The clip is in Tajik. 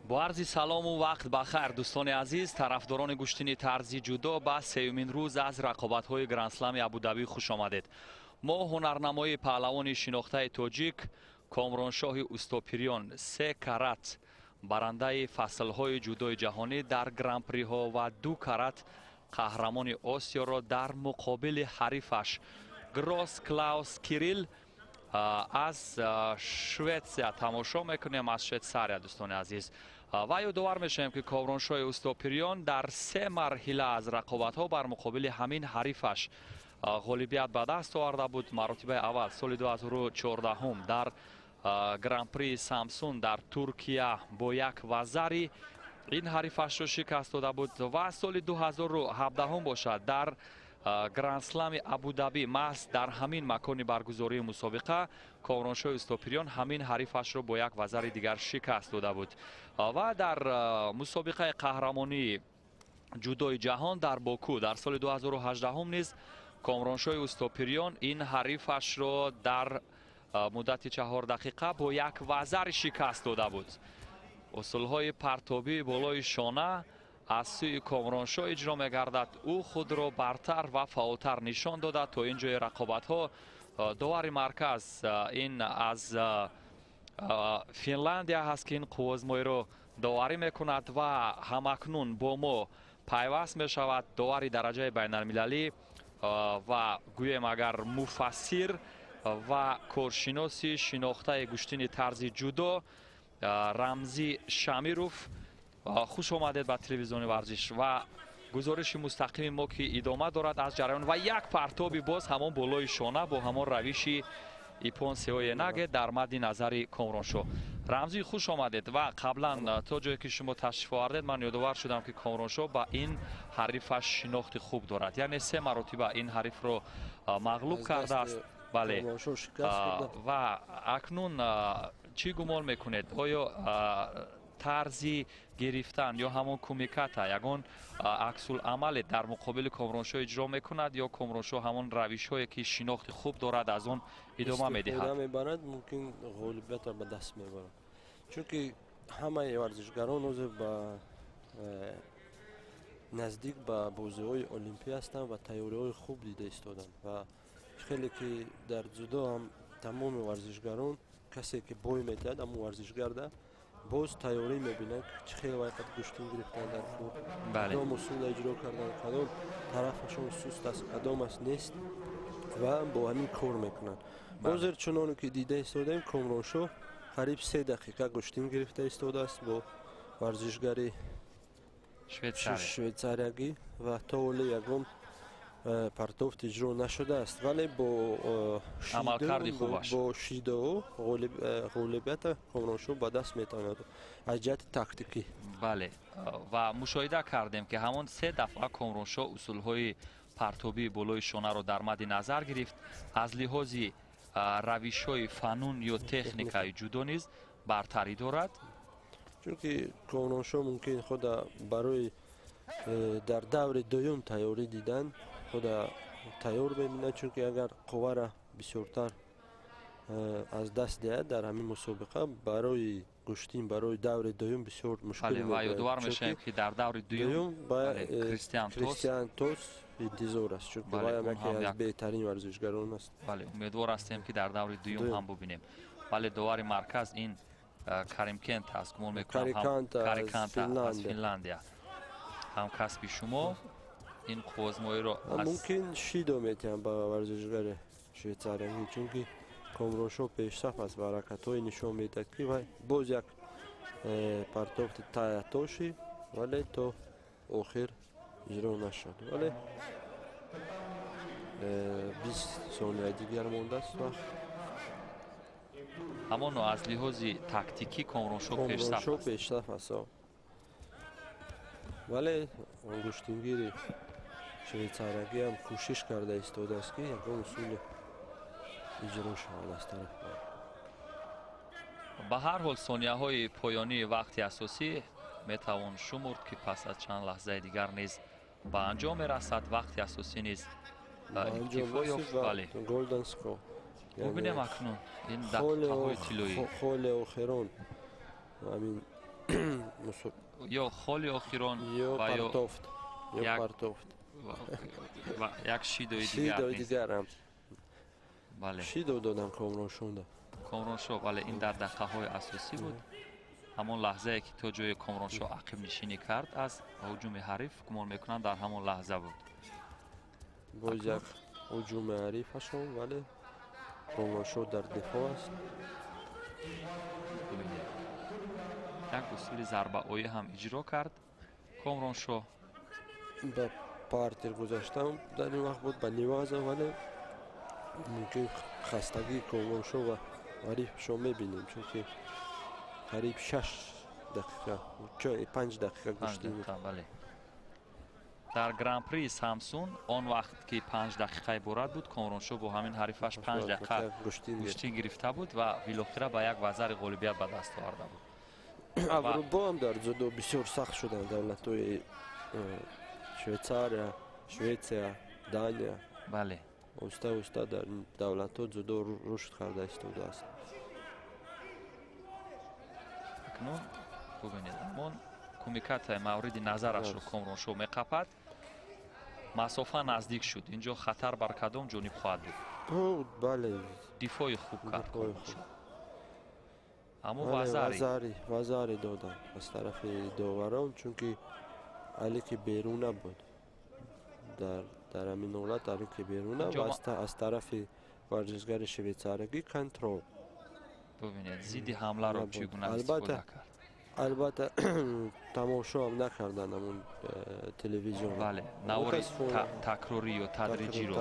Бо арзи салому вақт ба хайр, дӯстони азиз, тарафдорони гӯштини тарзи ҷудо, ба сеюмин рӯз аз рақобатҳои Грандслами Абудабӣ хуш омадед. Мо ҳунарнамои паҳлавони шинохтаи тоҷик Комроншоҳи Устопириён, се карат барандаи фаслҳои ҷудои ҷаҳонӣ дар гран-приҳо ва ду карат қаҳрамони Осиёро дар муқобили ҳарифаш Гросс Клаус Кирилл аз Шветсия тамошо мекунем, аз Швейтсария. Дӯстони азиз, ва ёдовар мешавем, ки Комроншоҳи Устопириён дар се марҳила аз рақобатҳо бар муқобили ҳамин ҳарифаш ғолибият ба даст оварда буд. Маротибаи аввал соли 2014 дар Гран-при Самсун дар Туркия бо як вазари ин ҳарифашро шикаст дода буд ва соли 2017 бошад, дар Грандслами Абудабӣ, маҳз дар ҳамин макони баргузории мусобиқа, Комроншоҳи Устопириён ҳамин ҳарифашро бо як вазари дигар шикаст дода буд. Ва дар мусобиқаи қаҳрамонии ҷудои ҷаҳон дар Боку дар соли 2018 низ Комроншоҳи Устопириён ин ҳарифашро дар муддати 4 дақиқа бо як вазари шикаст дода буд. Усулҳои партобии болои шона аз сӯи Комроншоҳ иҷро мегардад. Ӯ худро бартар ва фаъолтар нишон додад то ин ҷои рақобатҳо. Довари марказ ин аз Финландия ҳаст, ки ин қуввозмоиро доварӣ мекунад ва ҳамакнун бо мо пайваст мешавад довари дараҷаи байналмилалӣ ва гӯем агар муфассир ва коршиноси шинохтаи гӯштини тарзи ҷудо Рамзӣ Шамиров. Хуш омадед ба телевизиони варзиш ва гузориши мустақими мо, ки идома дорад аз ҷараён. Ва як партоби боз ҳамон болои шона бо ҳамон равиши иппон сеоенаге дар мадди назари Комроншоҳ. Рамзӣ, хуш омадед. Ва қаблан, то ҷое ки шумо ташриф овардед, ман ёдовар шудам, ки Комроншоҳ ба ин ҳарифаш шинохти хуб дорад, яъне се маротиба ин ҳарифро мағлуб кардааст. Бале, ва акнун чӣ гумон мекунед? Оё тарзи гирифтан ё ҳамон кумиката ягон аксуламале дар муқобили Комроншоҳ иҷро мекунад ё Комроншоҳ ҳамон равишҳое, ки шинохти хуб дорад, аз он идома медиҳад? Мебарад, мумкин ғолибиятро ба даст мебарад, чунки ҳамаи варзишгарон ҳозир ба наздик ба бозиҳои олимпӣ ҳастанд ва тайёриҳои хуб дида истоданд. Ва хеле ки дар ҷудо ҳам тамоми варзишгарон, касе ки бой медиҳад, ҳамон варзишгарда боз тайёрӣ мебинанд, чӣ хел вайқат гӯштин гирифтан дар кор, кадом усулда иҷро кардан, кадом тарафашон суст аст, кадомаш нест, ва бо ҳамин кор мекунанд. Ҳозир, чуноне ки дида истодаем, Комроншоҳ қариб 3 дақиқа гӯштин гирифта истодааст бо варзишгари швейтсариягӣ ва то ҳоле ягон партофт иҷро нашудааст, вале бо шидоо ғолибията Комроншоҳ ба даст метавонад аз ҷиҳати тактикӣ. Бале, ва мушоҳида кардем, ки ҳамон се дафъа Комроншоҳ усулҳои партобии болои шонаро дар мадди назар гирифт. Аз лиҳози равишҳои фанун ё техникаи ҷудо низ бартарӣ дорад. Чунки Комроншоҳ мумкин худа барои дар даври дуюм тайёрӣ дидан, худа тайёр мебинад, чунки агар қуввара бисёртар аз даст диҳад дар ҳамин мусобиқа, барои гӯштин барои даври дуюм бисёр мушкил. Ва ёдовар мешавем, ки дар даври дуюм Кристиан Тос интизор аст, чунки вайам яке аз беҳтарин варзишгарон аст. Бале, умедвор ҳастем, ки дар даври дуюм ҳам бубинем. Бале, довари марказ ин Каримкент аст, гумон мекунам, Кариканта аз Финландия, ҳамкасби шумо ин қуввозмоиро. Мумкин шидо метиҳам ба варзишгари швейтсариягӣ, чунки Комроншоҳ пешсаф аст ва ҳаракатҳое нишон медиҳад, ки вай боз як партофти таятоши, вале то охир иҷро нашуд. Вале 20 сонияи дигар мондааст вақт. Ҳамоно, аз лиҳози тактикӣ Комроншоҳ пешсаф пешсаф аст, вале гӯштингири швейтсариягиам кӯшиш карда истодааст, ки ягон усули иҷро шавад аз тарафи. Ба ҳар ҳол, сонияҳои поёнии вақти асосӣ метавон шумурд, ки пас аз чанд лаҳзаи дигар низ ба анҷом мерасад. Вақти асосӣ низ иктифо ёфт. Бале, бубинем акнун ин дақиқаҳои тиллоӣ. Холи охирон ҳамин. Ё холи охирон ё партофт, ё партофт. Ва як шидои дигар. Шидои дигарам. Бале. Шидо додам Комроншонда. Комроншо, бале, ин дар дақиқаҳои асосӣ буд. Ҳамон лаҳзае ки то ҷои Комроншо ақибнишинӣ кард аз ҳуҷуми ҳариф, гумон мекунам, дар ҳамон лаҳза буд. Боз як ҳуҷуми ҳарифашон, вале Комроншо дар дифоъ аст. Бибинед, як усули зарбаоӣ ҳам иҷро кард Комроншо. Ба партер гузаштам дар ин вақт буд, ба неваза, вале мумкин хастагии Комроншо ва ҳарифшо мебинем, чунки қариб 6 дақиқа, 5 дақиқа гӯштин. Бале, дар Гран-при Самсун он вақт ки 5 дақиқа иборат буд, Комроншо бо ҳамин ҳарифаш 5 дақиқа гӯштин гирифта буд ва билохира ба як вазари ғолибият ба даст оварда буд. Аврупо ҳам дар ҷудо бисёр сахт шуданд, давлатҳои Швейцария, Шветсия, Дания. Оҳиста оҳиста дар давлатҳо ҷудо рушд карда истодааст. Акнун бубинед, ҳамон кумикатаи мавриди назарашро Комроншо меқапад. Масофа наздик шуд, инҷо хатар бар кадом ҷониб хоҳад буд? Бале. Дифои хуб кард Комроншо, аммо вазари. Вазари доданд аз тарафи доварон, чунки алики берун набуд. Дар ҳамин ҳолат алики берун ва аз тарафи варзишгари швейцарагӣ контрол. Бубинед, зидди ҳамларо чӣ гуна истифода кард. Албатта, тамошо ҳам накардан ҳамун телевизион. Бале, навори такрорӣ ё тадриҷиро.